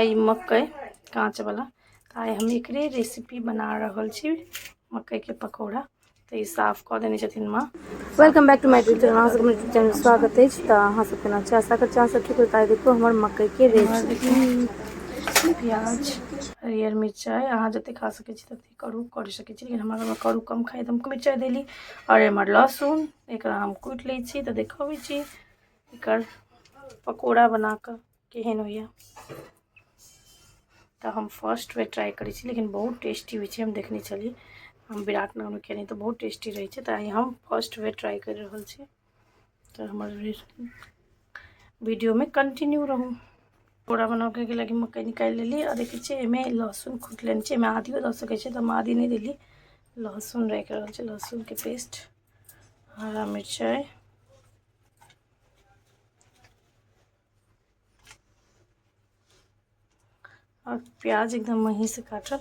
ई मकई काँचवला। तऽ आइ हम एकरे रेसिपी बना रहल छी, मकईके पकौड़ा। तऽ ई साफ कऽ देने छथिन माँ। Welcome back to my YouTube channel. अहाँ सबके यूट्यूब चैनल स्वागत अछि। तऽ अहाँ सब केना छी? आशा करै छी अहाँ सब ठीक होइत। आइ देखू हमर मकईके रेसिपी। प्याज, हरियर मिरचाइ, अहाँ जतेक खा सकै छी ततेक करू करि सकै छी, लेकिन हमरा घरमे करू कम खाइ तऽ हम मिरचाइ देली। आओर एम्हर लहसुन, एकरा हम कुटि लै छी। तऽ देखबै छी एकर पकौड़ा बना कऽ केहन होइए। तऽ हम फर्स्ट बेर ट्राइ करै छी, लेकिन बहुत टेस्टी होइ छै। हम देखने छली, हम विराटनगरमे खेने, तऽ बहुत टेस्टी रहै छै। तऽ आइ हम फर्स्ट बेर ट्राइ करि रहल छी। तऽ हमर वीडियोमे कंटिन्यू रहू। पकौड़ा बनाबऽके लागि मकइ निकालि लेली आ देखै छियै एहिमे लहसुन कुटि लेने छी। एहिमे आदियो दऽ सकै छी, तऽ हम आदि नहि देली, लहसुन राखि रहल छी, लहसुनके पेस्ट, हरा मिरचाइ और प्याज एकदम मही से काटल।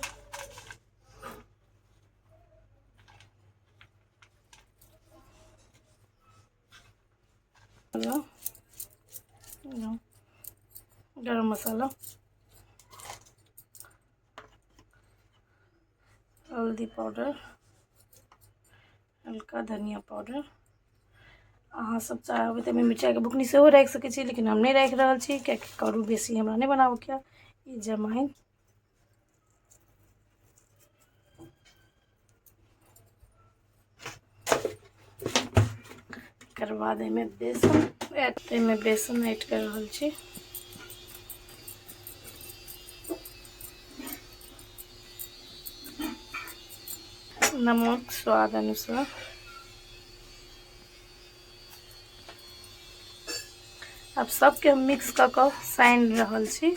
गरम मसाला, हल्दी पाउडर, हल्का धनिया पाउडर। अहाँ सब चाहबै तऽ एहिमे मिरचाइके बुकनी सेहो राखि सकै छी, लेकिन हम नहि राखि रहल छी, कियाकि करू बेसी हमरा नहि बनाबऽके यऽ। ई जमाइन, एकर बाद एहिमे बेसन, एहिमे बेसन ऐड कर रहल छी। नमक स्वाद अनुसार। आब सबके हम मिक्स कऽ कऽ सानि रहल छी।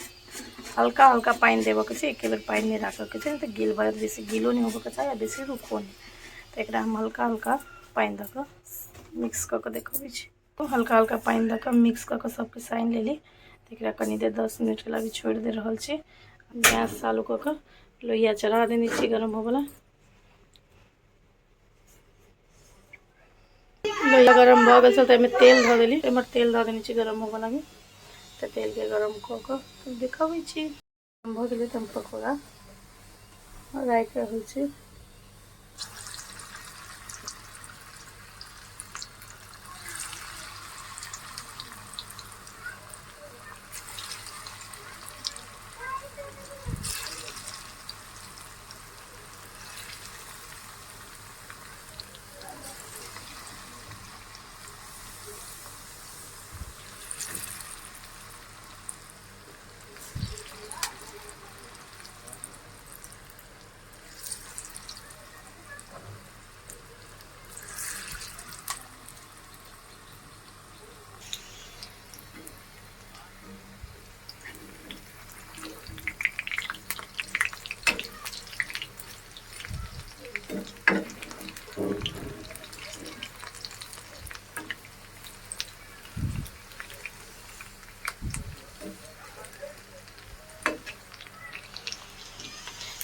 हल्का हल्का पानि देबऽके छै, एके बेर पानि नहि राखऽके छै, तऽ गील भऽ जायत। बेसी गीलो नहि होबऽके चाही आ बेसी रूखो नहि। तऽ एकरा हम हल्का हल्का पानि दऽ कऽ मिक्स कऽ कऽ देखबै छी। हल्का हल्का पानि दऽ कऽ मिक्स कऽ कऽ सबके सानि लेली। तऽ एकरा कनी देर 10 मिनटके लागि छोड़ि दे रहल छी। गैस चालू कऽ कऽ लोहिया चढ़ा देने छी गरम होबऽला। लोहिया गरम भऽ गेल छल तऽ एहिमे तेल धऽ देली। एम्हर तेल धऽ देने छी गरम होबऽ लागी। तऽ तेलके गरम कऽ कऽ तब देखबै छी। भऽ गेलै तऽ हम पकौड़ा राखि रहल छी।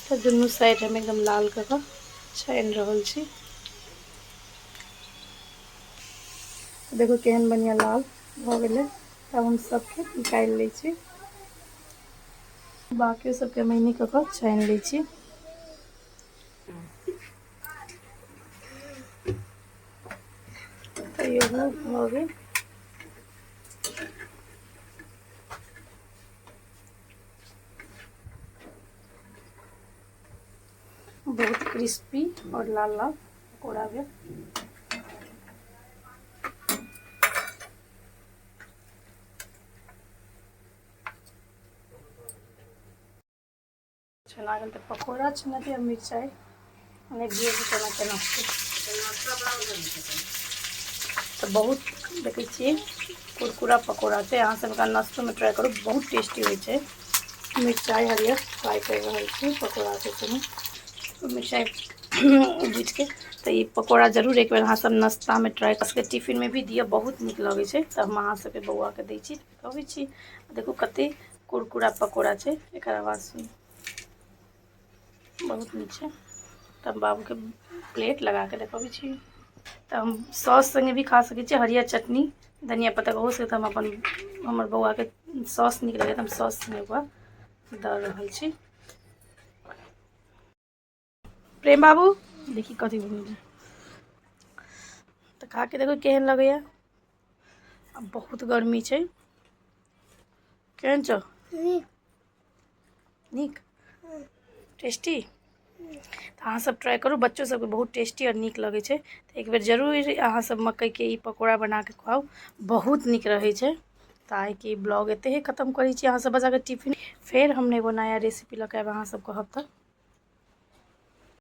तऽ दुनू साइड हम एकदम लाल कऽ कऽ छानि रहल छी। देखू केहन बढ़िआँ लाल भऽ गेलै। तब हम सबके निकालि लै छी। बाकी सबके हम एहिने कऽ कऽ छानि लै छी। तऽ इहो भऽ गेल। बहुत क्रिस्पी और लाल लाल पकौड़ा भेल। छना गेल तऽ पकौड़ा छनतै आ मिरचाइ मने भीड़ केना केना। तऽ बहुत देखै छियै कुरकुरा पकौड़ा छै। अहाँ सब एकरा नाश्तोमे ट्राइ करू, बहुत टेस्टी होइ छै। मिरचाइ हरियर फ्राइ करि रहल छी पकौड़ाके संगे मिरचाइ भुजिके। तऽ ई पकौड़ा जरूर एक बेर अहाँ सब नाश्तामे ट्राइ कऽ सकै, टिफिनमे भी दिअ, बहुत नीक लगै छै। तऽ हम अहाँ सबके बौआके दै छी, कहबै छी। देखू कते कुरकुरा पकौड़ा छै, एकर आवाज सुन, बहुत नीक छै। तब बाबूके प्लेट लगा के देखबै छी। तऽ हम सॉस संगे भी खा सकै छी, हरियर चटनी, धनिया पत्ता, ओहो से। तऽ हम अपन हमर बौआके सॉस नीक लगैए, तऽ हम सॉस संगे ओकरा दऽ रहल छी। प्रेम बाबू, देखी कथी बनेलियै। तऽ खा के देखो केहन लगैया। आ बहुत गर्मी छै। केहन छौ? नीक, टेस्टी। तऽ अहाँसभ ट्राइ करू, बच्चो सभके बहुत टेस्टी आओर नीक लगै छै। तऽ एक बेर जरूर अहाँसभ मकइके ई पकौड़ा बना कऽ खुआउ, बहुत नीक रहै छै। तऽ आइके ब्लॉग एते ही खतम करै छी। अहाँसभ बच्चाके टिफिन, फेर हम एगो नया रेसिपी लऽ कऽ आयब। अहाँसभ कहब तऽ।